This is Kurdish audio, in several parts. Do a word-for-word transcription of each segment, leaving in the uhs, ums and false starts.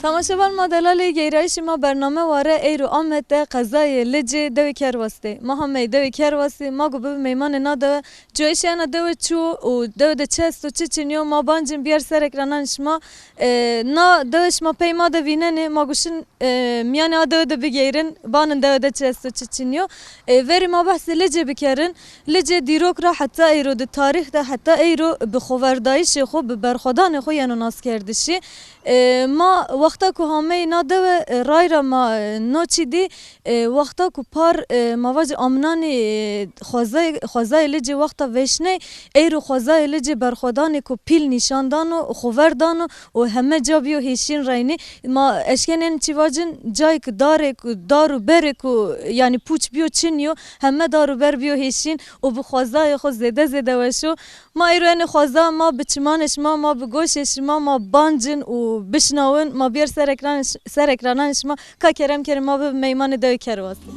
Temaşevan ma delalê, geyrayîşê ma bername Ware Eyro Amed de qezayê Licê dewê Kerwastê. Ma hameyî dewê Kerwastê, ma ku bibe meymanê na dewe, cuyayîşê ena dewe çû û dewe de çi esto çi çinyo, ma bancin biyar ser ekrananê şima. E, na dewe şima pey ma de vînenê, ma guşin, e, miyanê a dewe de bigeyrin, banin dewe de çi esto çi çinyo. E, verî ma behsê Licê bikerin. Licê dîrok ra heta eyro di tarîx de heta eyro bi xoverdayîşê xwe, bi berxwedanê xwe yeno naskerdişî. E, ma wexta ku hameyî na dewe, e, rayra ma, e, no çî dî, e, wexta ku par, e, ma vajî amnanî, e, xwezay-, xwezayê Licê wexta veşney, eyro xwezayê Licê berxwedanê ku pîl nîşan dano, xwe ver dano û heme ca biyo hêşîn reynî. Ma eşkenên çi vacin, cayê ku darê ku, dar û berê ku, yanî pûç biyo çin yo, heme dar û ber biyo hêşîn û bi xwezayê xwe zêde zêde weş o. Ma îro enê xweza ma bi çimanê şima, ma bi goşê şima, ma bancin û bişnawin, ma biyar ser ekran, ser ekrananê şima. Ka kerem kerê ma bibe meymanê dewê Kerwastê.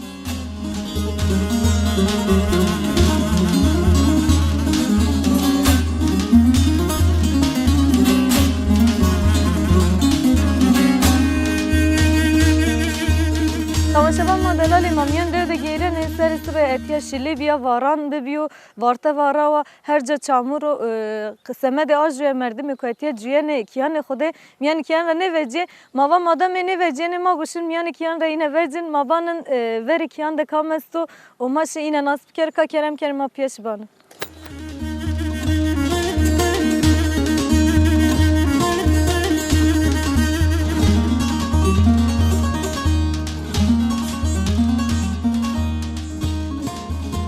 Temaşevan ma delalê, ma miyan dewe de geyrenê, serê sibê etiya şilî biya, varan bibiyo, varte varawa, her ca çamur o, e, semedê a jûye merdimê ku etiya cuyenê kiyanê Xwedê, miyanê kiyan re nêveciyê. Ma va madem ê nêveciyênê, ma guşin miyanê kiyan re îne vecin, ma banin, e, verê kiyan de kam esto û ma şi îne nas biker, ka kerem kerê ma piyê şi banin.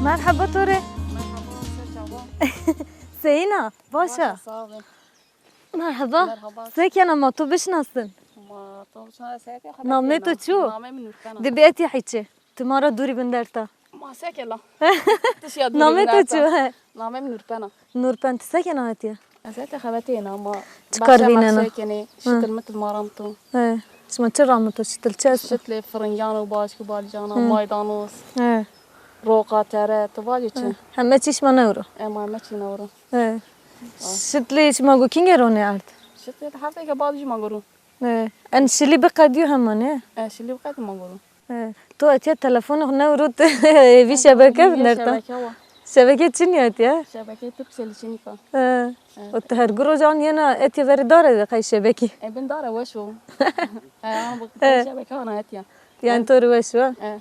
Merheba to rê. Merhaba, ser çava. Seyîna, baş e? Baş e, sağ olun. Merhaba. Merhaba. Sekena ma tu bişinasin? Ma tu bişinasin, Namê tu çi? Namê min Nurpena. Di bê etî hiçe. Tu ma ra dûrî bin derta. Ma sekela. Tişiya dûrî bin derta. Namê tu çi? He. Namê min Nurpena. Nurpen, tu sekena hatiye? Ez hatiye xebetê na ma. Çi kar vînena? Sekenê, şitil mitil ma ramto. He. Şima çi ramito, şitil çi esto? Şitlê firingan û başk û balcan û maydanoz. He. Roqa, tere, tu vacî çi? He. Heme çî şima newro? E, ma heme çî newro. He. Şitlê şima go kîngê ronê erd? Şitlê hefteyeke bad jî ma go ro. He. En şilî biqediyo hema ne? E, şilî biqediyo ma go ro. He. Tu etiye telefonê xwe newro tu hêvî şebeke bi nerta? Şebeke wa. Şebeke çi niyetiye? Şebeke Turkcell çi nîka. He. He. O tu her guro can yena etiye verê dare de qey şebekî. E, bin dare weş o. E, an bu şebeke ana etiye. Yani to rê weş o. E.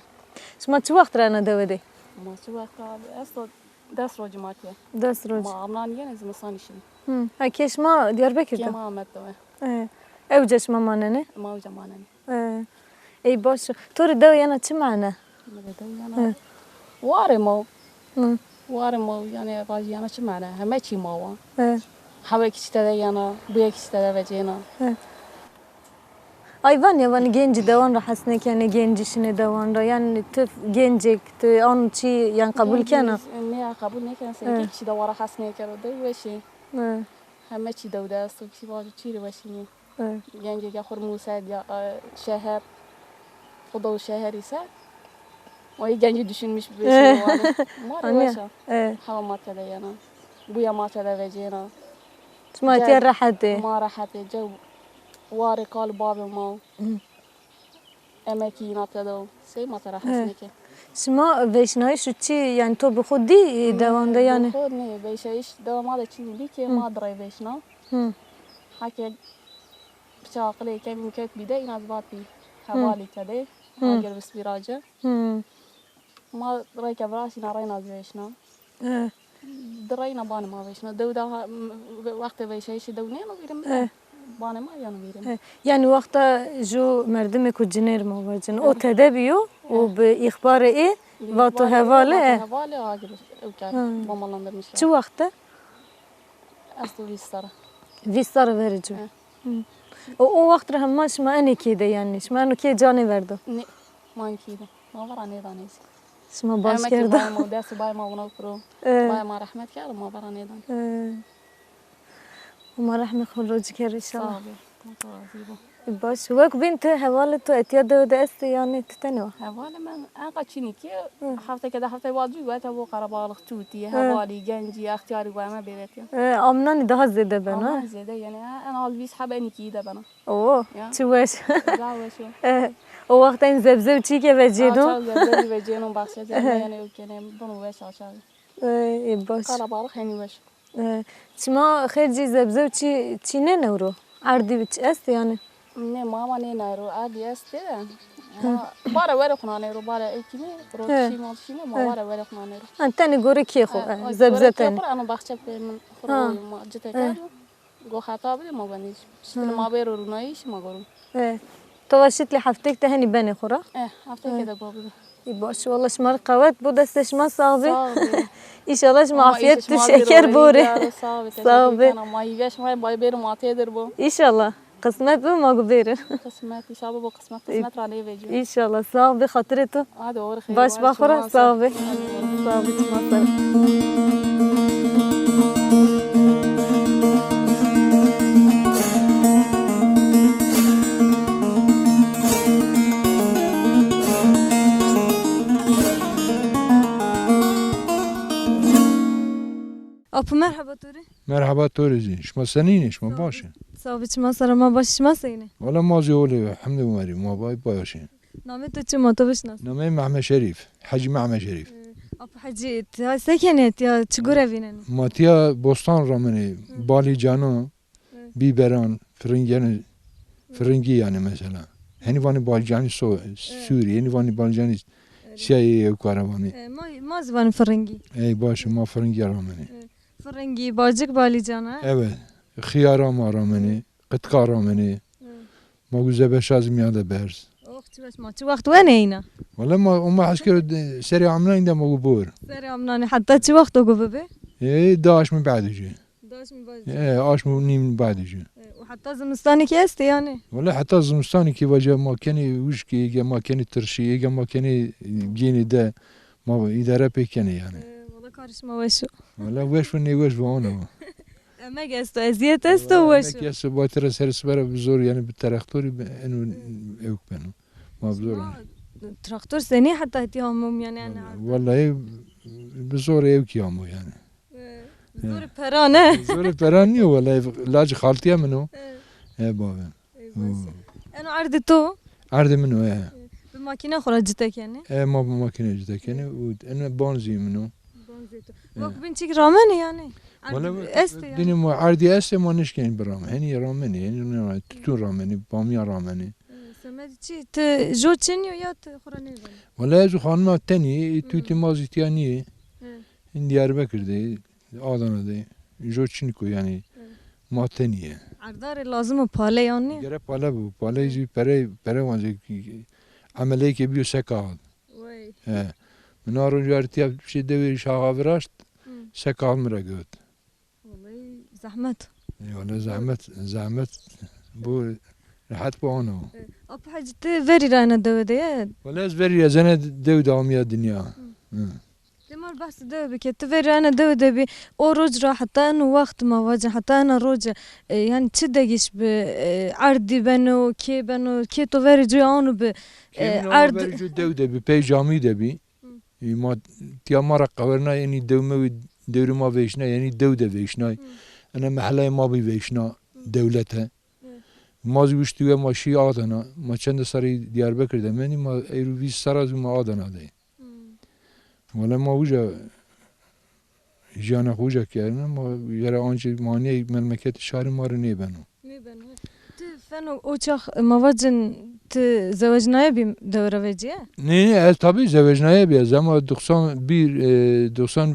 Şima çi wext re ena dewe de? Ma çi wext abi? Esto des rojî ma tiye. Des roj. Ma amnan yene zimistan işin. Hı. Ha, kê şima Diyarbekir de? Kê ma Amed de we. E. Ew ca şima manene? Ma ew ca manene. E. Ey baş. To rê dew yena çi mane? Ma rê dew yena. Hı. Warê ma. Hı. Warê ma yani vajî yena çi mane? Heme çî ma wa. E. Hewekî çi te de yena, buyekî çi te de vecêna. E. Ay van ya, van gencî dewan re hes nêkenê, gencî şinê dewan re. Yani tu gencêk, tu an çî yani qebûl kena? Gencî ne ya qebûl nêken, se kek çî dewa re hes nêkero, dew weşê. He. Heme çî dew de esto, kişî vajo çî rê weşî nî. He. Gencêke xwe mûse ya, e, şeher, xwe dew şeherî se. O yê gencî düşünmüş bir şey var. Ma rê weş a. He. Hewa ma te de yena. Buya ma te de vecêna. Şima tiya rehetê. Ma rehetê. Cew warê kal bavê ma. Hı. Emekî yîna te de o. Sey ma te rehet neke. Şima vêşnayîş û çi, yani to bi xwe dî dewan de yani? Bi xwe ne, vêşayîş dewa ma de çi dî ke ma direy vêşna. Hı. Heke piça aqilê kemî ket bî de, îna zivatî hevalî te de. Hı. Agir bi spîrace. Hı. Ma reyke viraşîna reyna zî vêşna. He. Di reyna banê ma vêşna. Dew de ha, m-, wextê veyşayîşê dew nêno vîrin bide. He. Banê ma yeno vîrin. He. Yani wexta ju merdimê ku cinêr ma vacin. O tede biyo û bi îxbarê ê vato hevalê. Vato hevalê agir ew kar. He. Mamalandırmışlar. Çi wexte? Esto vîst sara. Vîst sara verê cu. He. Hı. O, o wext re hema şima enê kê de yani? Şima eno kê canê verdo? Ne, man kê de. Ma vera nêdanê zî. Şima baş kerda. Bayê ma, dest û bayê ma wina kiro. Ee. Bayê ma rehmet kerd, ma vera nêdan. Ee. Ma rehmê xwe rocî ker inşallah. Sağ ol. Ma to razî bo. Baş, wek bîn tu hevalê tu etiya dewe de estê, yanî tu tenê wa? Hevalê min enqa çînîkî, Hı. hefteke de heftê wadî wete bo qerebalix tûtî, Hı. hevalî, gencî, extiyarî we me bêvetiya. E, amnanî daha zêde beno, Ama ha? zêde, yani, en az vîst hebe nikî de beno. Oo, Ya. çi weş. Daha weş o. E, o wext en zebze û çîke veciyê do? Çal zebze veciyê no baxçe, yani, o kene, bunu weş açar. E, e, baş. Qerebalix henî weş. E, çima xêr cî zebze û çî, çî ne newro? Erdî bi çi est yani? Ne, mama ne nayro, erdî est de. Ma bare were xuna neyro, bare ekini, ro He. çî mal çî ne, ma He. bare were xuna neyro. Ha, tenê gore kê xo, Ha, e, o zebze gore tenê. kê xo, ano baxçe pe min, xuro Ha. ma cite He. kar. Go xeta bide ma benî. Şitli Ha. ma bêro runayî, şima gorum. E, to va şitli heftek te henî benê xura? E, heftek He. de go bide. Ê, baş, wala şima re qewet bo, destê şima sax be. Sağ ol. İnşallah şima Ama afiyet işe tu şima şeker bêro bore. ya, sağ ol. Sağ ol Teşekkür be. ederim. Ama yive şima bay bêro ma têdir bo. İnşallah. Qismet be ma gu bêrin. Qismet, inşallah bo qismet, qismet ra nêvecî. İnşallah. Sağ ol be, xatirê tu. Hadi, olur, xeyr, Baş var, ba xura, şima sağ ol be. Sağ ol be, şima sağ ol. Apo, merheba to rê. Merheba to rê zî. Şima senîn e, şima Sağ ol. baş e? Sağ ol, çima sera ma baş, şima seyne? Wala ma zî olê, hemdê Umerî, ma bay baş e. Namê to çi, ma to bişnas? Namê Mehmet Şerîf, Hecî Mehmet Şerîf. Ee, Apo Hecî, tiya sekenê, tiya çi gore vînenî? Ma tiya bostan ramenê, Hı. balî cana, Hı. bîberan, firingenê, Hı. firingî yani mesela. Henî vanî balîcanî so, Hı. Sûrî, henî vanî balîcanî Evet. siyayê ew kare vanî. Ee, ma, ma zî vanî firingî. Ey baş, ma firingî ramenê. Ee, firingî, bacik, balîcana. Evet. Xiyara ma ramenê, Hı. qitka ramenê. Hı. Ma gu zebeşa zî miya de berz. Oh, çi weş, ma çi wext wenê îna? Wala ma, ma hez kir serê amnanî de ma gu bor. Serê amnanî, heta çi wext o gu bibe? Ê, daş mi badê jî. Daş mi badê jî. Ê, aş mi nîm badê jî. Ê, û heta zimistanê kî estê yanî? Wala heta zimistanê kî vaje ma kenê wişkê, êge ma kenê tirşî, êge ma kenê gênê de. Ma îdare pê kenê yanî. Ê, wala karê şima weş o. Wala weş û nêweş bi ana. Emek esto, eziyet esto, Wala weş emek o. esto, batira ser sibere bi zor, yani bi traktorî bi eno ewk beno. Ma bi zor Şima yani. Traktor senî heta hetiya hamûm yani, yani Wala- heta- Wallahî bi zor ewkî hamo yani. Ee, bi He. zor pera ne? Bi zor pera niyo wallahî, lacî xaltiye min o. He. He bavê. Ê, baş e. Hmm. Eno erdê to? Erdê min o, he. Bi makîne xwe re cite kenê? E, ma bi makîne cite kenê û eno banzî min o. Banzê to. E. Wek bîn çîk ramenê yanî? Erd Wala estê yanî? Dinê ma erdî estê ma nişkenî birame. Henî ramenê, henî ne, tutûn ramenê, bamiya ramenê. E, semedî çi? Ti jo çinyo ya ti xwe re nêvenî? Wala ez û xanima tenî, Hmm. tûtê ma zî tiya nîyê. He. Hin Diyarbekir de. Adana de jo çiniko yani Evet. ma tenî ye. Erdarê lazim û pale yan ne? Gere pale bû. Pale Evet. jî pere, pere wan zî emeleyeke bîyo se kaxit. Wey. He. Min a roj ertiya şey dewê şaxa viraşt, Hı. se kaxit min re got. Wallahî zehmet. Ê, wala zehmet, zehmet bû rehet bû ano. E, Apo Hecî, ti verî re ene dewe de ye? Wala ez verî re zene dew de amiya dinya. Hı. Hı. Dê ma behs dewe bike. Tu verî ene dewe de bî. O roj ra heta eno wext ma vace, heta ena roce, e, yani çi degiş bi, e, erdî beno, kê beno, kê to verî coy ano bi, e, Kê min erd- verî coy dew de bî, pey camî de bî. Hı. E, ma, tiya ma ra qewerna, yani dew me wî, dewrê ma vêşna, yani dew de vêşna. Hı. Ene meheleyê ma bî vêşna, Hı. dewlete. Hı. Ma zî wiştî we ma şî Adana. Ma çende serî Diyarbekir de menî, ma eyro vîst sera zî ma Adana de. Hmm. Wele ma wija jiyana xwe wija kerine, ma jere ancî maniyê memleketê şarê ma re nêbeno. Nêbeno. Ti feno o çax ma vacin ti zewecnaye bî dewre veciye? Nê, nê, ez tabî zewecnaye bî, ez ama doksan bir, e, doksan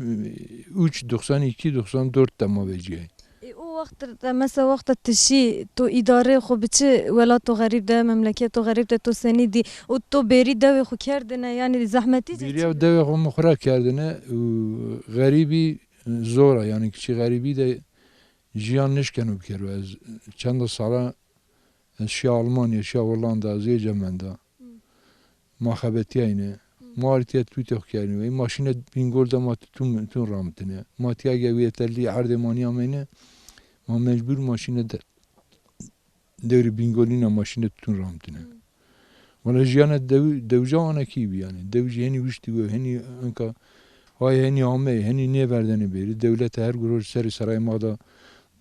üç, doksan iki, doksan dört de ma veciye. Ê, o wext de, mesela wexta tu şî, tu îdareyê xwe bi çi welato xerîb de, memleketo xerîb de tu senî dî û tu bêrî dewê xwe kerdine, yanî zehmetî jî Bêriya çi? Dewê xwe min xwe re kerdine û xerîbî zor e, yanî kiçî xerîbî de jiyan nişkeno bikero. Ez çenda sala ez şiya Almanya, şiya Hollanda, ez ê cemenda. Hı. Ma xebetiyayne. Hı. Ma artiye tûtê xwe kerine. Wê maşîne Bîngol de ma tûn, tûn ramitine. Ma tiya ge wê telî erdê maniya meyne. Ma mecbûr maşîne de, dewrê Bîngolî ne, ma şîne tutûn ramtine. Hmm. Wala jiyana dew-, dewja anekî bî yani. Dew jî henî wiştî we, henî enka, hay henî ameyê, henî nêverdenê bêrî. Dewlete her guro ji serê serayê ma da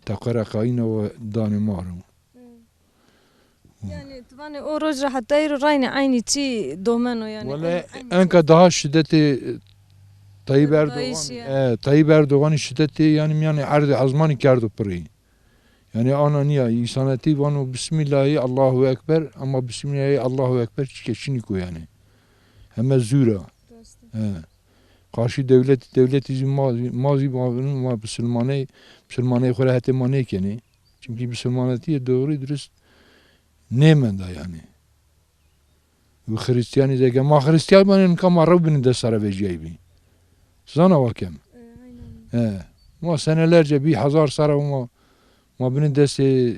teqereqayîna we danê ma ro. Hmm. Yani, tu vanê o roj re heta îro rayne eynî çî domeno yani, Wele eyn-, eynî enka çî. Daha şidetê Tayyip Erdogan, Kurdayîşî ya. E, Tayyip Erdoganî şidetê yani miyanê erdê ezmanî kerdo pirî. Yani ana niya însanetî vano Bismillahî Allahu Ekber, ama Bismillahî Allahu Ekber çi keçinî ku yani. Heme zûra. Rast e. He. Karşî dewlet, dewletî jî ma, ma jî ma, ma bisilmaney, bisilmaney xwe re hetê ma nêkenê. Çimkî bisilmanetiyê doğru dürüst nêmenda yani. Û Xristiyanî zeke, ma Xristiyan banê nika ma rew binin dest sere vejiyayî bî. Zana wakem. E, aynen. He. Ma senelerce bî hezar sere û ma, ma binin destê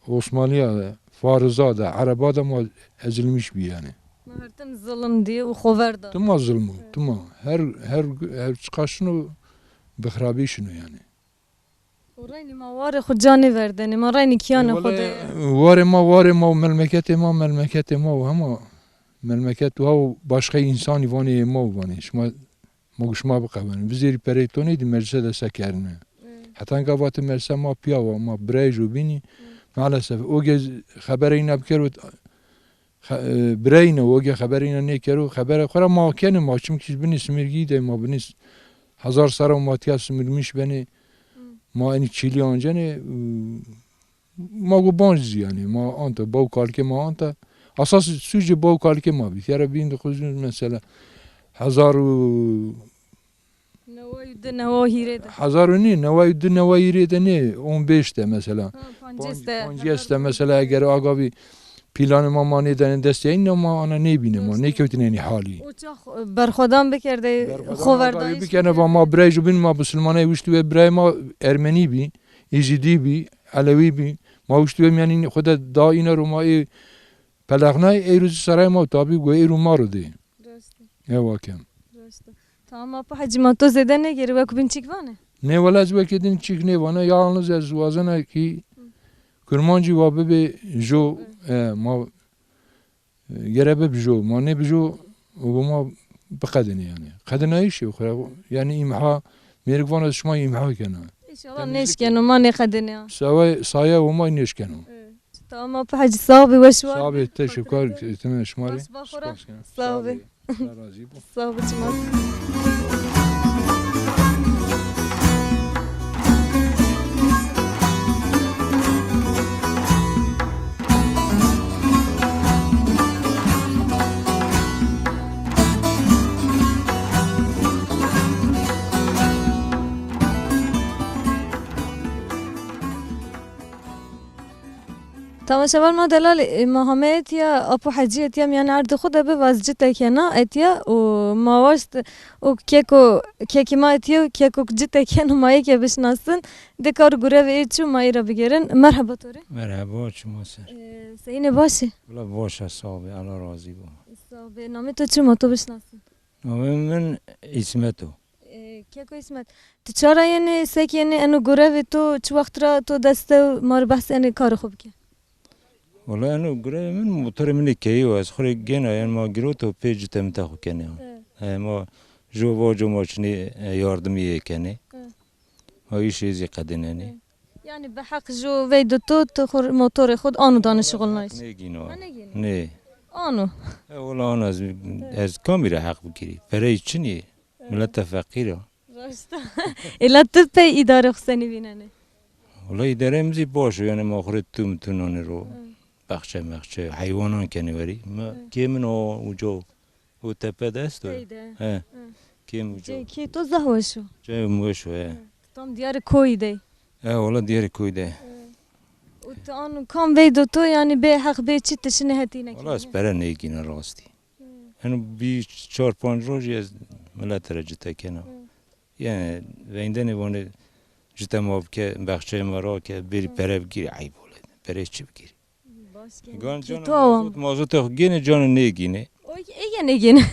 Osmaniya de, Fariza de, Ereba de ma ezilmiş bî yani. Ma her tim zilm diye û xover da. Tima zilm o, Evet. tima. Her, her, her çiqaşino bixrabîşino yani. Û reynî ma warê xwe canê verdenê, ma reynî kiyane xwe Wele de. Warê ma, warê ma û melmeketê ma, melmeketê ma û hema melmeket û haw başqe însanî vanê yê ma û vanê. Şima, ma ku şima biqevenin. Vizêrî pereyê to nêdî meclise de sekerine. Evet. Heta enka vatê meclise ma piya wa, ma birayê jo bînî. Evet. Maalesef. O gez xebereyna bikero, Xe-, e, birayî ne, wegê xeberê îna nêkero, xebera xwe re ma kenê ma, çimkî ji binî simirgî de ma binî s-, hezar sera ma tiya simirmiş benê, Hmm. ma enî çîlî ancenê, û ma got ban jî yanî, ma anta, baw kalkê ma anta. Asas sûcê baw kalkê ma bî. Tiyara bîn dixwizin mesela hezar û Newa û du, newa û hîrê de. Hezar û nî, newa û du, newa û hîrê de nê, on beş de mesela. Ha, pancês de. Panc-, pancês de mesela eger agavî pîlanê ma, ma nêdene destê, îna ma ana nêbîne ma, Rast. nêkewtine nî halî. O çax, e, berxwedan bikerde, Berxwedan xoverdayîş agavî bikene, bikerde. va ma birayê ji bin ma bisilmanê wiştî wê birayê ma ermenî bî, îzîdî bî, elewî bî. Ma wiştî wê miyanî xwe de da îne ro ma ê pelexnayê, êro zî serayê ma tabî got êro ma ro dê. Rast e. Ewa kem. Rast e. Tamam, Apo Hecî, ma to zêde nêgêrî, wek bin çîk vanê? Nê, wela ez wekî din çîk nêvana, yalnız ez wazena kî Hı. kurmancî wa bibe jo, Hı. e, ma, e, gere bibe jo, ma nêbe jo, û ma biqedinê yani. Qedinayîşê xwe, yani îmha, mêrik vana şima îmha kena. Înşallah Temizlik nêşkeno, ma nêqedinê. Sawe-, saya û ma nêşkeno. Evet. Tamam, Apo Hecî, sağ be, weş war. Sağ be, teşekkür ederim. Şima rê. Baş, baş, Spas kena. Sağ be. Allah razı olsun. Sağ be, çima. Temaşevan ma delal, e, ma heme etiya, Apo Hecî etiya miyan erdê xwe de bi vaz citekena etiya û ma waşt û keko, kekî ma etiya û keko citekena ma yeke bişnasin. De kar gurevê ê çû ma ê re bigerin. Merheba to rê. Merheba, çima ser. E, seyînê baş e? Wala baş e, sağ be, Allah razî bo. Sağ be. Namê to çi ma to bişnasin? Navê min Îsmet o. Ê, Keko Îsmet, tu çara yenê, sek yenê, eno gurevê to, çi wext ra to dest e, ma rê behs enê karê xwe bike. Wala eno gurevê min, motorê min ê keyî o, ez xwe rê gêna, yan ma giroto pê cite mite xwe kenê. He. He, ma jo vaco ma çinê, e, yardimî yê kenê. He. Ma îşê zî qedinenê. He. Yani bi heq ji vey di tu, tu xur motorê xud anu dane şixulnayış. Nêgîno. Ha, nêgîno? Nê. Anu. E, wala ana ez, ez kamî re heq bikirî? Perey çinî? Evet. Milete feqîr e. Rast. Êla tu pey îdare xwe senî vînenê? Wala îdare min zî baş o, yani ma xurê tu min tu nanê ro. Evet. Baxçe mexçe, heywanan kenî werî. Mi Evet. kê min o uco. Û tepe de esto. Teyde. He. He. Kêm û Cê, cor. Kê to zeh weş o. Cê weş o, he. He. Tam diyarê koyî de. He, wala diyarê koyî de. He. Û tu an kam veydo to, yani bê heq bê çi tişine hetîne Wala ez kene? pere nêgîne rastî. He. Heno bî çar panc rojî ez milete re cite kena. He. Yani veyndene vane cite ma bike, bexçeyê ma rake, bêrî He. pere bigîrî, eyb ole. Pere çi bigîrî? Baş Gan gene. Kî cana to mazot, mazotê xwe gene cana nêgîne. O ege nêgîne.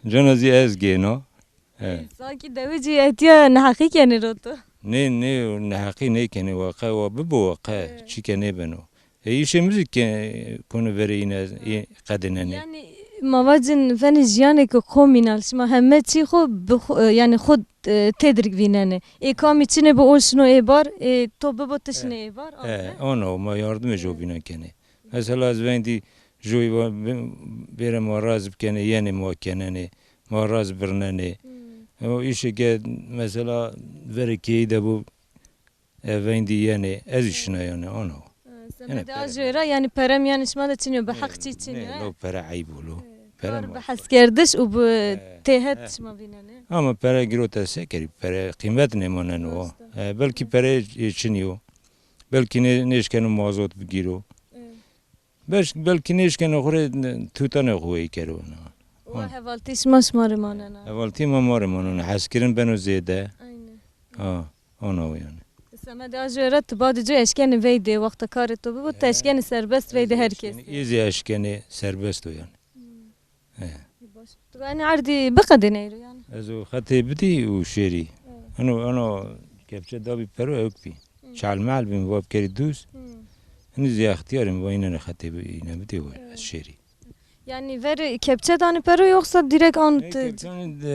Cana zî ez gêna. He. Sanki dewi cî etiya neheqî kenê ro to. Nê, nê, neheqî nêkenê we qe, we bibo we qe, Evet. çîke nêbeno. E, îşê min zî ke, konu verê îne, ê qedinenê. Yani, ma vacin venê jiyanê ke komînal, şima heme çî xwe bi xwe, e, yani xwe, e, têdir vînenê. Ê kamî çinê bi o şino ê bar, ê to bibo ti şinê ê bar, E, awe. Ana, ma yardimê jo bîna kenê. Mesela ez veng dî joyî va-, bê-, bêre ma raz bikenê, yenê ma kenenê, ma raz birnenê. Hmm. O îşê ke mesela verê kêyî de bû, e, veng dî yenê, ez jî şina yenê, ana. Ha, Yine semedê pere a jê re, yani pere miyanê şima de çinyo, bi Nê, heq çî çinyo, nê, he? no pere eyb û lo. He, Pere kar bi ma heskerdiş û bi He, têhet he. şima vînenê. Ama pere giro te se kerî, pere qîmet nêmaneno. Rast e. E, belkî pere çinyo. Belkî nê-, nêşkeno mazot bigîro. Evet. Beş-, belkî nêşkeno xure tutanê xwe wê kero. Wa hevaltî şima, şima rê manena. Hevaltî ma ma rê manena. Hezkirin beno zêde. Aynen. Ha, ana o yani. Semedê a jê re tu badê cê eşkenê veydê, wexta karê to bibo, tu Evet. eşkenê serbest veydê her kesî. Ê zî eşkenê serbest o yani. Hmm. He. Baş. Tu ganî erdî biqedê neyro yani. Ez o xetê bidî û şêrî. Evet. Eno, eno kepçe dabî pero ewk bî. Hı. Çal mal bîn, va bikerî dûz. Hı. Hinî zî extiyar im, va înene xetê bi-, îne bidê we, Evet. ez şêrî. Yani ver kepçe danî pero yoksa direkt an Ne te- kepçe,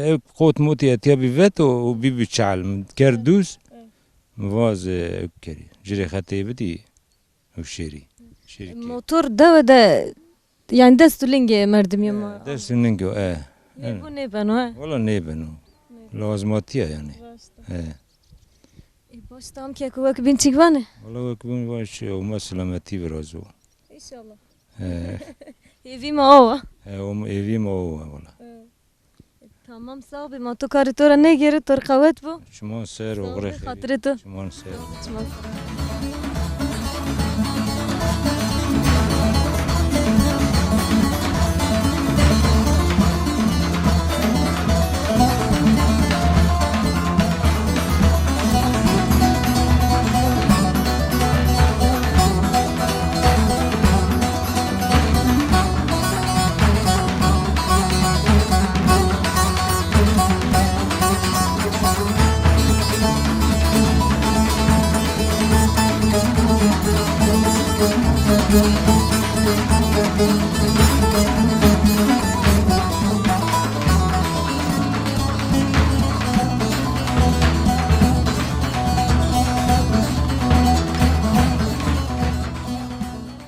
ew qot motî etiya bî veto û bî bi çal. Ker Evet. dûz, Evet. mi vaz, e, ew kerî. Cirê xetê bidî. Û şêrî. Şêrî kê. Motor dewe de, yani dest û lingê merdimî ma. E, dest û lingê, e. Lê bu nêbeno, e. Wala nêbeno. Nêbeno. Lazimatiya yani. Rast e. E. E, baş tam kek wek bin çîk vanê? Wala wek bin baş, e, ma selametî virazo. İnşallah. E. Hêvî me awa. E, o hêvî me awa wala. E. Tamam, sağ ol. Ma tu karê to re negêre, to re qewet bo. Çiman ser, Sağ ol, oxirê xatirê xêrê. to. Çiman ser. Çiman ser.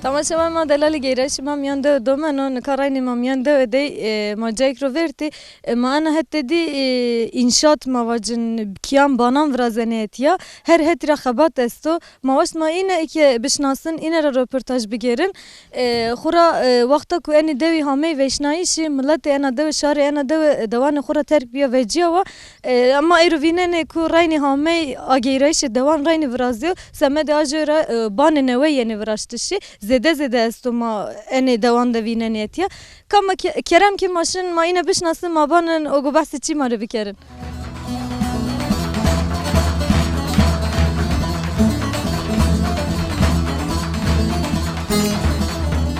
Temaşevan ma delalî, geyreşî ma miyan dewe domeno, nika reynê ma miyan dewe dey, e, ma cayek ro vertî, e, ma ana hette dî, e, înşaat ma vacin kiyan banan virazenê etiya, her hetî ra xebat esto, ma waşt ma îne eke bişnasin, îne ra roportaj bigêrin. E, xura, e, wexta ku enê dewî hamey veşnayîşî, miletê ena dewe, şarê ena dewe, e, dewanê xura terk biya veciya wa. E, ema êro vînenê ku reynê hamey ageyrayîşê dewan reynê viraziyo, semedê a jê re, e, banê newe yenê viraştişî, zêde zêde esto ma enê dewan de vînenê etiya. Ka ma ke-, kerem ke ma şin, ma îne bişnasin, ma banin ogo behsê çî ma rê bikerin.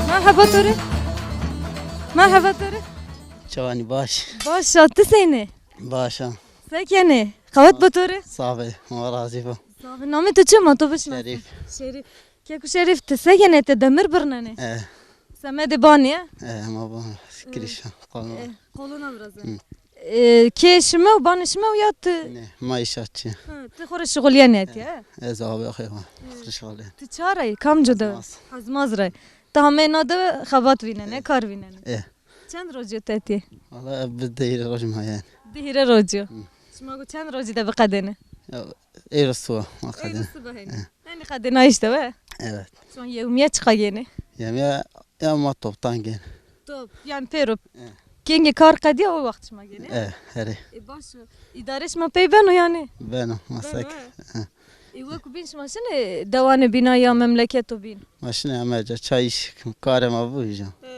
Merheba to rê. Merheba to rê. Çawanî baş? Baş a, ti seynê? Baş a. Se kenê? Qewet bo to rê. Sax be, ma razî bo. Sax be. Namê to çi ma to bişnasin? Şerîf. Şerîf. Keku Şerîf, ti se kenê, te demir birnenê? E. Semedê banê ye? E, ma ba, kirîşa, qoluna. E, qoluna virazenê. Hı. E, kê şime û banê şime û ya ti? Ne, ma îşatçî. Hı, ti xo rê şixulyenê etiye, he? Ez abi axê va. Hı. Xirşalê. Ti ça rey, kamco de? Hazmaz. Hazmaz rey. Ti hamê na de xebat vînenê, kar vînenê. E. Çend rojî te etiye? Valla ev bi dehîre roj ma yani. Dehîre rojî. Hı. Şima go çend rojî de biqedêne? Ya, êro siwa, ma qedêne. Êro siwa hene. E. Hene qedênayîş de we? Evet. Şon yewmiye çiqa gêne? Yewmiye ya ma toptan gêne. Top, yani pêro. E. Kengê kar qediya o wext şima gêne? E, herê. E, baş o. Îdarê şima pey beno yani? Beno, ma Beno, sek. He. E. E, wek bîn şima şinê dewanê bîna ya memleketo bîn? Ma şinê emerca çayîş karê ma bû hîja. E.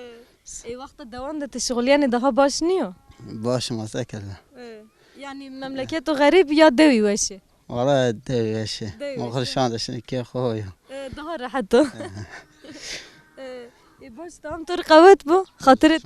E, wexta dewan de ti şixulyenê daha baş nîyo? Baş ma se kerde. E. Yani memleketo xerîb ya dewî weş e? Wala dewî weş e. Dewî weş e. Ma xirşan de şinê kê xo yo. E, daha rehet o. E. E, e, baş, tam to rê qewet bo. Xatirê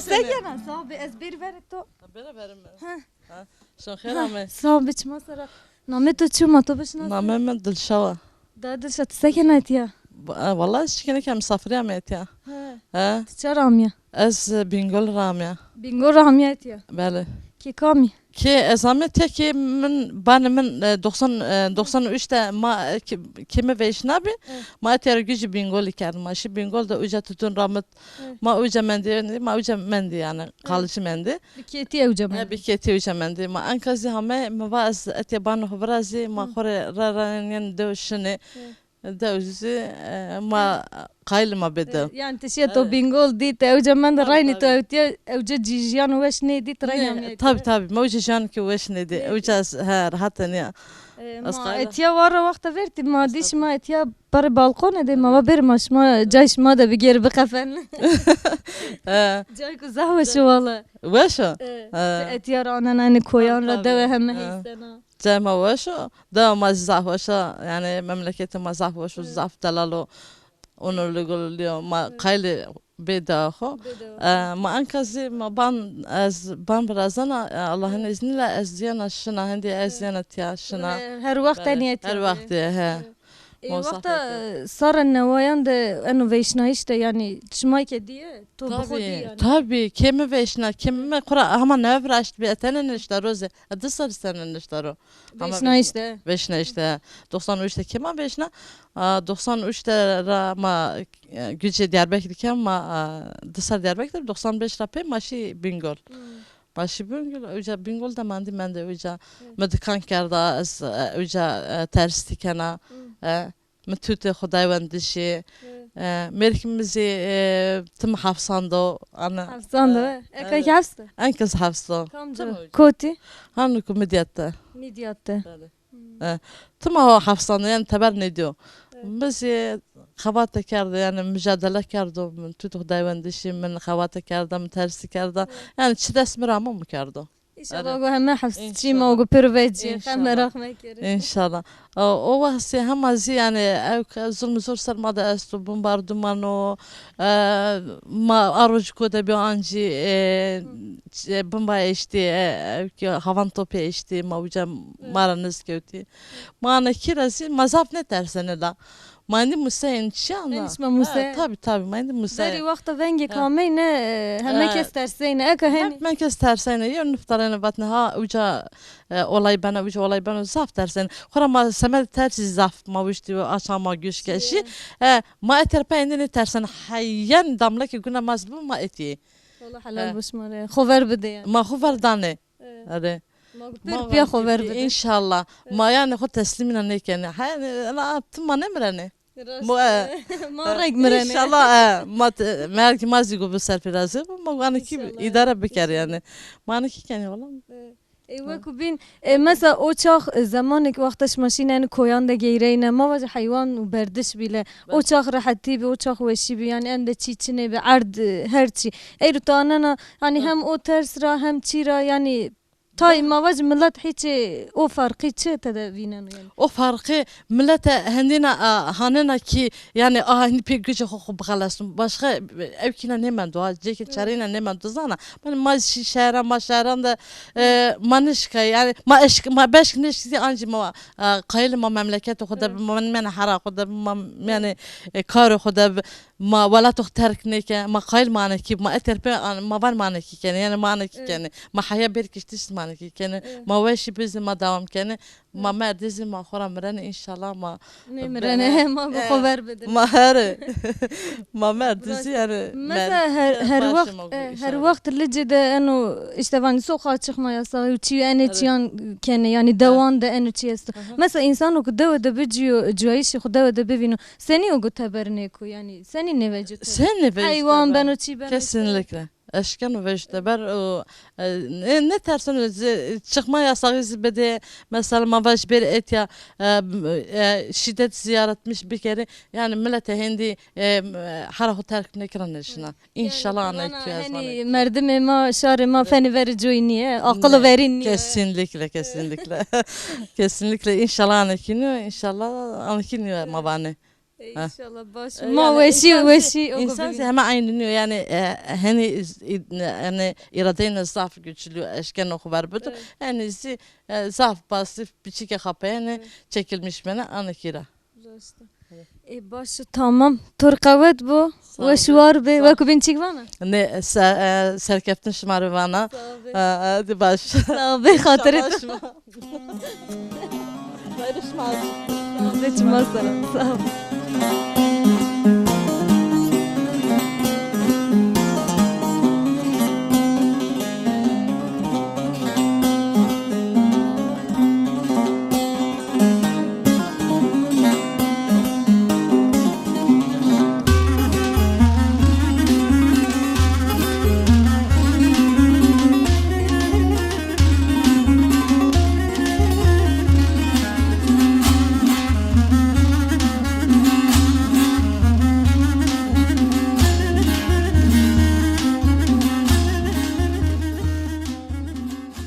Sekene, sağ ol, ez bir ver to. Bere bere mi? Ha. Ha. Şon xêr ame. Sağ ol, biçma sara. Name to çi ma to bişnas? Name min Dilşawa. Da Dilşa, tu sekene etiya? Ba-, e, vallahi ez şikene ke misafiriya me etiya. Ha. Ha. Tu çar amiya? Ez, e, Bingol ramiya. Bingol ramiya etiya? Bele. Ki kami? Ki ez ame etiya ki min, banê min, e, doksan, e, doksan üç de ma, e, ki, ki mi vêşna bi, Evet. ma etiya rugî jî Bingolî kerd. Ma şî Bingol de uca tutun ramit. Evet. Ma uca mendî, ma uca mendî yani, Evet. kalıcı mendî. Bi kêtî ew cem. He, bi kêtî ew cem mendî. Ma enka zî hame, mi va ez etiya banê xwe virazî, ma Hı. xwe rê re re yên dew şinê. Evet. Dew zî, e, ma qayil ma bê dew. E, yani tu şiye to Evet. Bingol dît, ew cem mendî Tabii, raynî to tabii. ewtiye, ew ce cî jiyan weş nê dît, raynî Ne, hamiye tabii, tabii. Ma uca jiyan ki weş nê dî. Ne Ew dî. ca ez, he, rahat niya. E, Ez ma qayil- etiya wara wexta vertî, ma dî Estağfurullah. şima etiya Parê balkonê de ma va bêr ma şima cay şima de bigêr bixefen. He. Cay ku zehf weş o wala. Weş o? He. He. Etiya ra anena, yani koyan ra Tabii, dewe heme he. hêstena. Cay ma weş o. Dewa ma zî zehf weş o. Yani memleketê ma zehf weş o, He. zehf delal o. Onurlu gururlu o. Ma He. qayilê bê dewa xwe. Bê dewa. E, ma enka zî ma ban, ez ban virazena, e, Allah'ın He. izniyle ez diyena şina, hindi ez He. diyena tiya şina. He, her wext Bele. teniyet Her yani. wext, he. He. Ê, Mosa wexta fekir. sara newayan de eno vêşnayîş de, yanî çimayke diye, to bi xwe dî Tabii, yanî. tabii. Kê mi vêşna, kê mi xura hema newe viraşt bi, etene nişta roze. E, du sal sene nişta ro. Hema Vêşnayîş vêşna. de. Vêşnayîş de. Doksan üç de kê ma vêşna? A, doksan üç de ra ma, e, gücê Diyarbekir dikem ma, a, du sal Diyarbekir, doksan beş ra pê ma şî Bingöl. Hmm. Ma şî Bingöl, uca Bingöl de mendî, mendî uca. Evet. Mi dikan kerda, ez, e, uca, e, tersî kena. Hmm. E, mi tutê xwe day wendişê. Evet. E, mêrkî mi zî, e, tim hefsando, ana. Hefsando, E, e? Eka evet. hefsto? Enkiz hefsto. Kamca? Tim uca. Kotî? Hanu ku Midyat de. Midyat de. Belê. Hmm. E, tim awa hefsando, yani teber nediyo. Evet. Mi zî xebate kerdo, yani mücadele kerdo, min tut xwe day wendişî, min xebate kerda, min tersî kerda. Evet. Yani çi dest mi ra ma mi kerdo. İnşallah Erê. go heme heft çî ma İnşallah. go pir vecî, xem İnşallah. meraq mekir. İnşallah. O, o wextê hema zî yani ew ke zulm zor ser ma de esto, bombarduman o, e, ma a roj ku de bi ancî, e, Hı. ç-, e, bomba eştî, e, ew ki havan topê eştî, ma uca Evet. ma ra niz kewtî. Ma anekî re zî ma zaf netersene la. Ma êndî museyên çiyan Hên da. şima muse? Ha, tabii, tabii, ma êndî muse. Berî wexta vengê Ha. kameyne, e, heme Ha. kes terseyne. Eka Hep hên. me kes terseyne. Yew niftarene vatne ha uca, e, olay bena, uca olay bena zaf terseyne. Xura ma semed tersî zaf ma wiştî ve aşağı ma güç keşî. Çiye? E, ma eter pe êndî ne tersene. Heyen damlekê guna ma zî bu ma etî. Wala helal Ha. bu şima re. Xo ver bide yani. Ma xo ver dane. Evet. Erê. Ma Ma pir piya xo ver bide. İnşallah. Evet. Ma yani xo teslîmîna nêkenê. Ha, yani, la, tim ma nemirene. Rast Mo, e, e. Ma e, reng mirene. İnşallah, e, ma te-, merg ma zî go bi ser pêrazê, ma wanekî İnşallah. idare biker yani. Ma anekî kenê wala. E, e, weku bîn, e, mesela o çax, e, zemanek wexta şima şîne en koyan de geyreyne, ma vaje heywan û berdiş bîle. O çax rehetî bî, o çax weşî bî, yani en de çî çinê bî, erd, e, her çî. Eyro ta anena, yani Hı. hem o ters ra, hem çî ra, yani Tay ma vaj millet hiç o farqî çi te de vîneno yani? O farqî millet e hendîna, a, hanena ki yani aha hindi pê gücê xwe xwe bixelestin. Başka ev kîna nêmendo ha, cêkê Evet. çarîna nêmendo zana. Ben ma şi-, şehra ma şehran de, e, ma nişka yani ma eşk ma beşk nişkî ancî ma, e, qayil ma memleket xwe de Evet. bi, ma men hera xwe de bi, ma yani, e, kar xwe de bi. Ma welat xwe terk nêke, ma qayil ma anekî, ma eter pê an-, ma van ma anekî kenê, yani ma anekî Evet. kenê. Ma heya bêr kiştiş ma anekî kenê. Evet. Ma weşî bizî ma dewam kenê. Ma Evet. merdê zî ma xwe ra mirene, înşallah ma Nê bene. mirene, ma bi Eh, xwe ver bidin. Ma here. Ma merdê Biraz zî yani Mesela mer-, her, her baş wext, ma e, her inşallah. wext Licê de eno işte vanî sokağa çıkma yasağı, çi ene Evet. çiyan kenê, yani Evet. dewan de eno çi esto. Aha. Mesela insano ku dewe de bi ciyo-, ciyayişê xwe dewe de bivîno, Senî o got teber nêko, yanî senî nêvecî teber? Sen nêvecî Heywan teber? beno, çî beno, Kesinlikle. Eşkeno vecî teber, o, e, ne, ne tersen, e, çıkma yasağı zî bide, mesela ma vaj bir etya, e, e, şiddet ziyaretmiş bir kere, yani millet hindi, e, hara xwe terk nekirin şina. İnşallah Yani, ana ki ana, yazmanı. Hani merdimê ma, şarê ma fenî verî coyî niye, aqil Ne, verî niye. Kesinlikle, kesinlikle. Kesinlikle. İnşallah anekî niye, inşallah anekî niye ma vanê. E, Ha. İnşallah baş. E, Ma yani weşî, insan weşî, o insan gubî. Hema aynı diyor yani, e, hani iz-, id-, yani iradeyne zaf güçlü eşkeno xeber bidu. Evet. Yani zi-, e, zaf pasif biçike xape yani Evet. Çekilmiş bana anakira. Rast e. Evet. E, baş, tamam. Tor qewet bu. Sağ ol. Weş war be. Sağ ol. Wekû bin çik vana? Ne, se-, e, serkeftin şima re vana. Sağ ol be. E, e, di baş. Sağ ol be, xatirê. İnşallah şima. Barış Mazlum. Sağ ol. Sağ ol.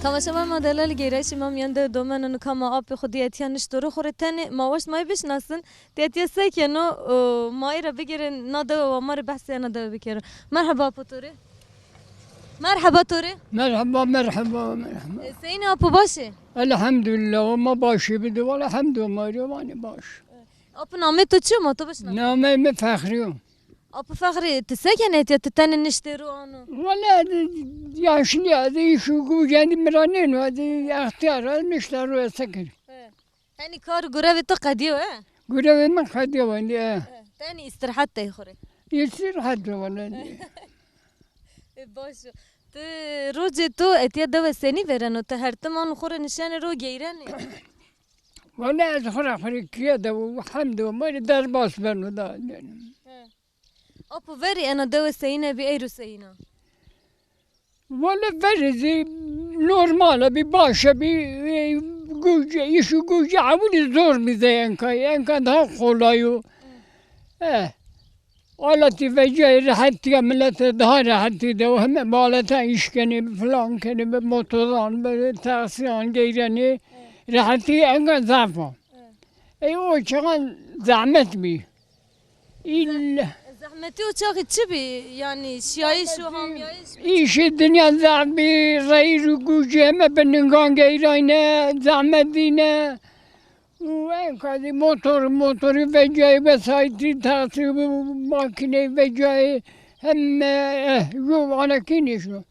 Temaşevan ma delal, gêrayîşê ma miyan de domeno, nika ma apê xwe diyetiya nişto ro xwe rê tenê ma waşt ma yê bişnasin. Têtiye sekeno, o, ma ê re bigêrin, na dewe wa ma rê behsê na dewe bikero. Merheba, apo to rê. Merheba to rê. Merheba, merheba, merheba. E, seyînê apo, baş ê? Elhamdülillah, o ma başê bide, wala hemd o ma rê, wanê baş. Apo, namê to çi yo, ma to bişna? Namê min Fexrî yo. Apo Fexrî, ti sekene etiye, ti tenê niştê ro ano? Wala, yaşlı ya, de iş û gücü kendi miranên, de ihtiyar, nişte ro sekir. He. Tenî kar û gurevê to qediyo, he? Gurevê min qediyo, he. He. Tenî îstirahat tey xwe rê. Îstirahat de wala. E, baş o. Ti rojê to etiye dewe senî vêreno? Ti her tim an xwe rê nişenê ro geyrenê? Wala ez xwe rê, xwe rê kiye de û hemd û merî derbas beno da. He. Apo, verî ena dewe seyîne bî, eyro seyîna? Wele verî zî normal e bî, baş e bî, e, guje, îş û guje ewilî zor bî zey enka, enka daha kolay o. Eh, aletî veciyayê rehetî ya milete daha rehetî de û heme bi aleta îş kenê, bi filan kenê, bi motoran, bi taksiyan geyrenê, rehetî enka zaf a. Ey o çaxan zehmet bî. Îl- Zehmetî o çaxî çi bî? Yanî şiyayîş û hamiyayîş bî? Îşê dinya zaf bî, reyr û gûjê heme bi ningan geyrayne, zehmet dîne. Û enkazî motor, motorî vecayê, vesayîtî, taksî, makîneyê vecayê, heme, eh, yo anekî nîşo.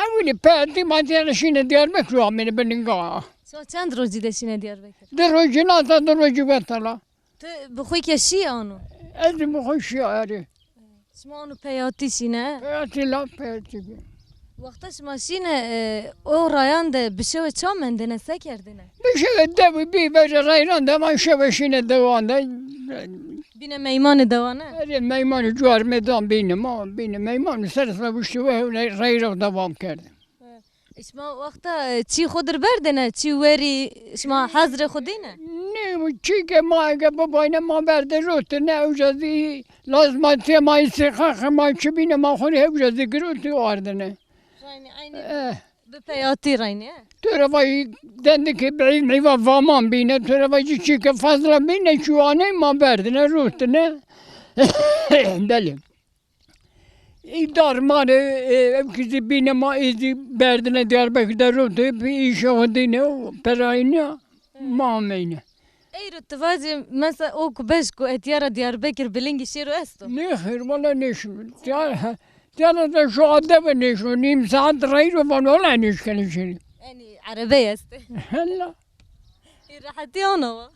Ewilî peyatî ma têne şîne Diyarbekir û amêne bi ningan. Şima çend rojî de şîne Diyarbekir? Di rojî nata, di rojî wetala. Tu bi xwe ke şî ano? Ez bi xwe şî, erê. Şima ano peyatî şîne? Peyatî, la peyatî bî. Wexta şima şîne, e, o rayan de bi şewe ça mendine, se kerdine? Bi şewe dew bî, berê reyran de, ma şewe şîne dewan de. Bîne meymanê dewan e? Erê, meymanê cuar me dan bîne, ma bîne meymanê ser ser wiştî we reyra devam kerdin. E, şima wexta, e, çî xwe dir berdine, çî werî şima hezrê xwe dîne? Nê, çî ke ma eke bibayne ma berde rotine, ewca zî lazimatiye ma îstîqaqe ma çi bîne ma xwe rê hewca zî girotî û ardine. Reynî, eynî Eh. bi peyatî reynî, e? Tu re vay dendikê bî meyva vaman bîne, tu re vay çî çî ke fazla bîne, çû aney ma berdine, rotine. Belê. Îdar mane, e, ev kî zî bîne ma ê zî berdine Diyarbekir de rû tê, bi îşe xwe dîne û perayîne ma ameyne. Eyro tu vacî, mesela o ku beş ku etiyara Diyarbekir bilingî şêro esto? Nêxêr, wala nêşim. Diyar-, diyara de şu ade ve nêşo, nîm saet reyro van, wala nêşkene şêrî. Enî erebey estê. Hela. Ê rehetî ana wa?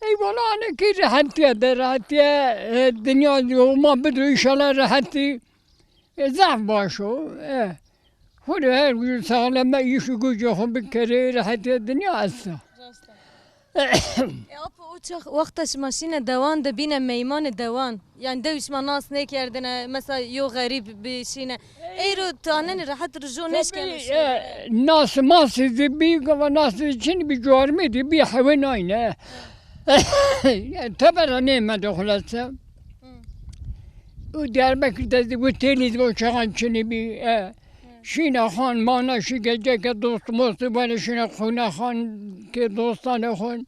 Ey wala, anekî rehetiye de, rehetiye, e, dinya homa bido, înşallah rehetî, e, zaf baş o, e. Xwedê her gû saxleme îş û gûcê xwe bikerê, rehetiye dinya esta. Rast e. E, apo, o çax wexta şima şîne dewan de bîne meymanê dewan. Yani dew şima nas nêkerdine, mesela yo xerîb bişîne. Eyro tu anenî rehet rijo nêşkene Tabii, şêrî. E, nas masî zî bî, gava nas zî çin bî, cuarmê zî bî, hewê nayne. Yani tebera nême de xulase. Hı. Û Diyarbekir de zî witêlî zî o çaxan çinî bî, e. Hı. Şîne xan, mana şî geceke dost most, wene şîne xûne xan ke dostanê xwe. Hı.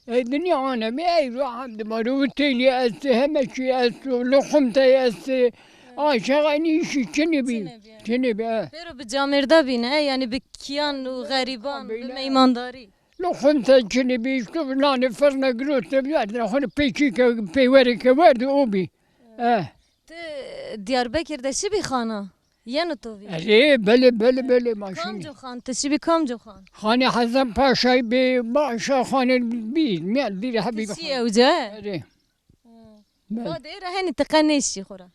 Ey dinya anemî, ey ro hemdi maro, û têlî estê, heme çî esto, loxumtey estê. Aşağı en işi çinî bî. Çinî bî. Çinî bî, e. Pêro bi camêrda bîne, e, yani bi kiyan û xerîban, bi meymandarî. Loxumtey çinî bî, işte nanê firne girote bî, erdine xwe pêçîke, peywereke werdi o bî. E. Ti Diyarbekir de şibî xana? Yeno to vî? Erê, belê, belê, belê, ma şînî. Kamco xan, ti şibî kamco xan? Xanê Hesen Paşayî bî, Paşa xanê bî, miyan dîrê hebî. Ti şî ewca, e? Erê. Hı. Belê. Badê re henî ti qe nêşî xwe ra?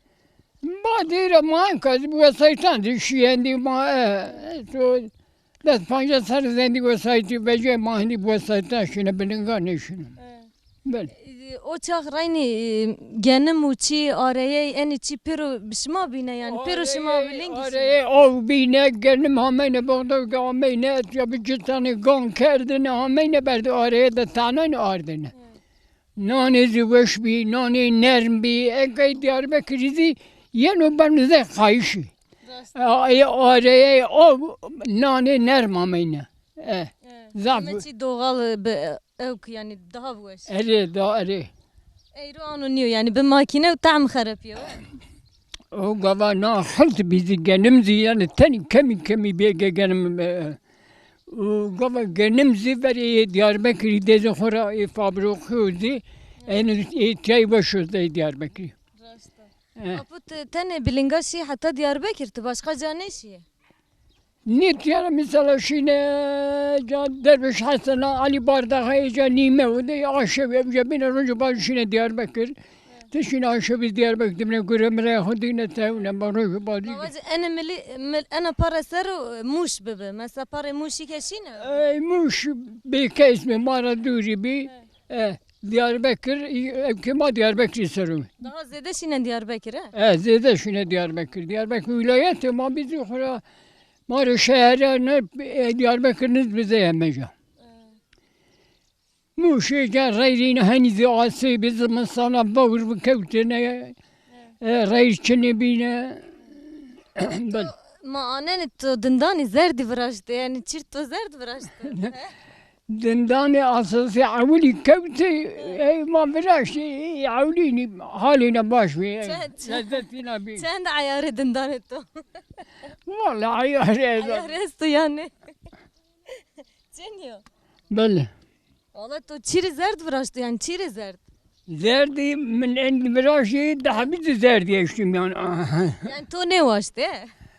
Badê re ma enka zî bi wesayîtan zî şî, hendî ma, e, e, to dest panca ser zendî wesayîtî vecê, ma hindî bi wesayîtan şîne, bi linga nêşîne. E. Belê. O çax reynî, e, genim û çî areyê, enî çî pêro bi şima bîne, yani pêro şima bi lingî şima? Areyê av bîne, genim hameyne, bexdewke ameyne, etiya bi citanê gan kerdine, hameyne berdê areyê de tanayne ardine. Hı. Nanê zî weş bî, nanê nerm bî, enkey Diyarbekirî zî yeno ben zey qayişî. Rast. E, e, areyê av, nanê nerm ameyne. E, e, zaf. Heme çî doğal, e, bi, ew ki yani daha bi weş. Erê, da, erê. Eyro ano niyo yani bi makine û tam xerepiyo. O gava na hilt bî zî genim zî yani tenî kemî kemî bêge genim, e, û gava genim zî verê yê Diyarbekirî dêzê xwe ra ê fabrokîyo zî, ên ê çay weş o zey Diyarbekirî. Rast e. E. Apo ti tenê bi linga şî heta Diyarbekir, ti başqa ca nêşîyê? Nît ya mesela şîne ca Derviş Hesen, Elî Bardaxê ca nîme û de aşev ev ca bîne rojo baş şîne Diyarbekir. Ti şîne aşevî Diyarbekir dimine gure mire xwe dîne tewne ma rojo baş. Baba, ene milî, mil-, ene pare ser û Mûş bibe. Mesela pare Mûşî ke şîne? Ey Mûş bê kes mi ma ra dûrî bî. E, Diyarbekir, ev ke ma Diyarbekirî ser o. Daha zêde şîne Diyarbekir, e? E, zêde şîne Diyarbekir. Diyarbekir wîlayetê ma bî zî xwe ra, ma rê şehre ne, e, Diyarbekir niz bize ye meja. E. Mûşê ca reyrîne henî zî asê bi zimistana vewr bikewtine, e, reyr çinê bîne. Bel. Ma anenê to dindanê zerdî viraştê, yani çîr to zerd viraştê. Dindanê asasê ewilî kewtê, ey ma viraştê, ey ewilî nî halê ne baş bî, ey lezzetî ne bî. Çend, çend, çend eyarê dindanê to? Wala eyarê ez. Eyarê esto yani. Çinyo. Belê. Wala to çîrê zerd viraştî, yani çîrê zerd. Zerdî min en viraştî, daha bizi zerdî eştim yani. Yani to nêwaştê?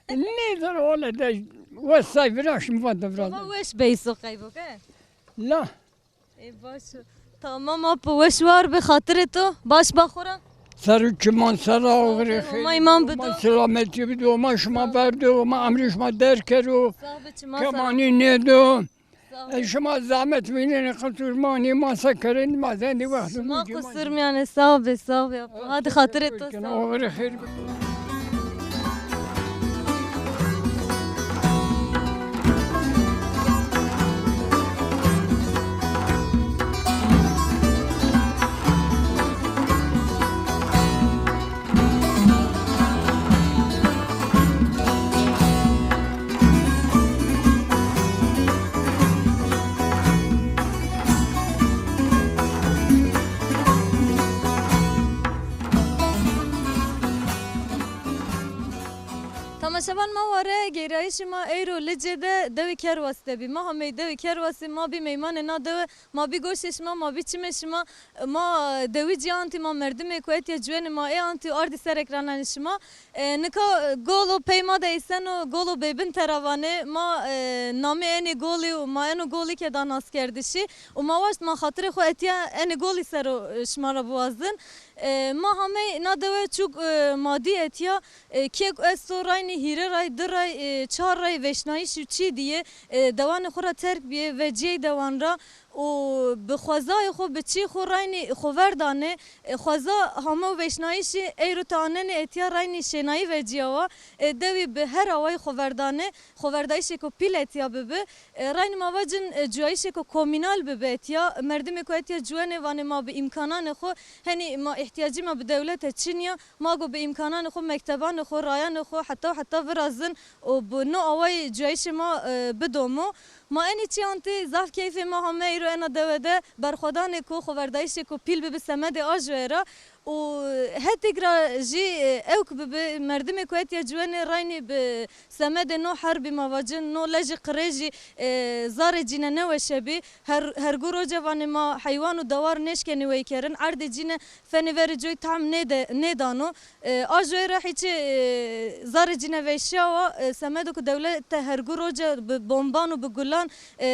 Nêzan wala de wesay viraştim, vada viraştim. Ama weş bey so qeybo ke? La. Ê baş o. Tamam apo, weş war be, xatirê to. Baş ba xwe ra. Ser û çiman ser a oxirê xêr. Oma îman bido. Oma selametî bido. Oma şima berdo. Oma emrê şima derkero. Sağ be, çima sağ. Kemanî nêdo. Sağ be. E, şima zahmet vînenê, qisûrmanî ma se kerên, ma zendî wext. Şima qisûrmiyane, sağ be, sağ be apo. Hadi xatirê to sağ. Oxirê xêr bido. Temaşevan ma ware, gêrayîşê ma eyro Licê de dewê Kerwasî de bî. Ma hamey dewê Kerwasî, ma bî meymanê na dewe, ma bî goşê şima, ma bî çimê şima. Ma dewî cî antî, ma merdimê ku etiye ciwenê ma ê antî û ardî ser ekrananê şima. E, nika golo pey ma de îseno, golo Bêbin Teravanê. Ma, e, namê enê golî û ma eno golî ke da naskerdişî. Û ma waşt ma xatirê xwe etiya enê golî sero, e, şima ra biwazin. E, ma hamey na dewe çûk, e, ma dî etiya, e, kêk esto raynî hîrê ray, di ray, e, çar ray veşnayîş û çî dîye, e, dewanê xwe ra terk bîye, vecîyey dewan ra û bi xwezayê xwe, bi çî xwe raynî xwe verdane, e, xweza hame û veşnayîşî eyro tanenê etiya raynî şênayî vecîyawa, e, dewî bi her awayî xwe verdane. Xweverdayîşêko pîl etiya bibi. E, raynî ma vacin, e, cuyayîşêko komînal bibi etiya. Merdimê ku etiya ciwenê vanê ma bi îmkananê xwe, henî ma îhtiyacî ma bi dewlete çin ya, ma go bi îmkananê xwe, mektebanê xwe, rayanê xwe heta û heta virazin û bi no awayî cuyayîşê ma, e, bidomo. Ma enî çi antî, zaf keyfê ma hame îro ena dewe de berxwedanê ku xweverdayîşê ku pîl bibi semedê a ji wê re û hetik ra jî, e, ewk bibi, merdimê ku etiya ciwenê reynî bi semedê no herbî ma vacin, no lejî qirêjî, e, zarê cîne neweşe bî. Her, hergû roce vanê ma heywan û dewar nêşkenî weykerin, erdê cîne fenê verê coy tam nêde-, nêdano. E, a ji wê re hîçê, e, zarê cîne veşiya wa, e, semedo ku dewlete hergû roce bi bomban û bi gulan, e,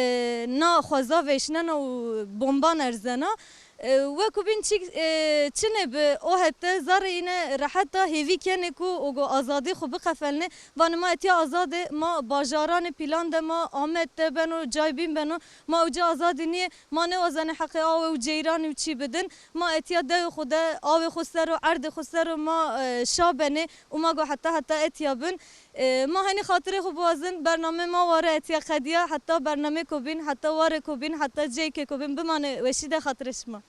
na xweza veşnena û bomban erzena. E, wekû bîn çîk, e, çinê bi o hete zarê îne reheta hêvî kenê ku û ku azadî xwe biqefelnê. Vanê ma etiya azad e, ma bajaranê pîlan de ma Amed de beno, cay bîn beno, ma uca azadî nîye, ma nêwazanê heqê awe û ceyranî û çî bidin. Ma etiya dewê xwe de, avê xwe ser û erdê xwe ser û ma, e, şa benê û ma got heta heta etiya bin. E, ma henî xatirê xwe biwazin, bername ma ware etiya qediya, heta bernamê ku bîn, heta warê ku bîn, heta ceyke ku bîn, bimane weşî de xatirê şima.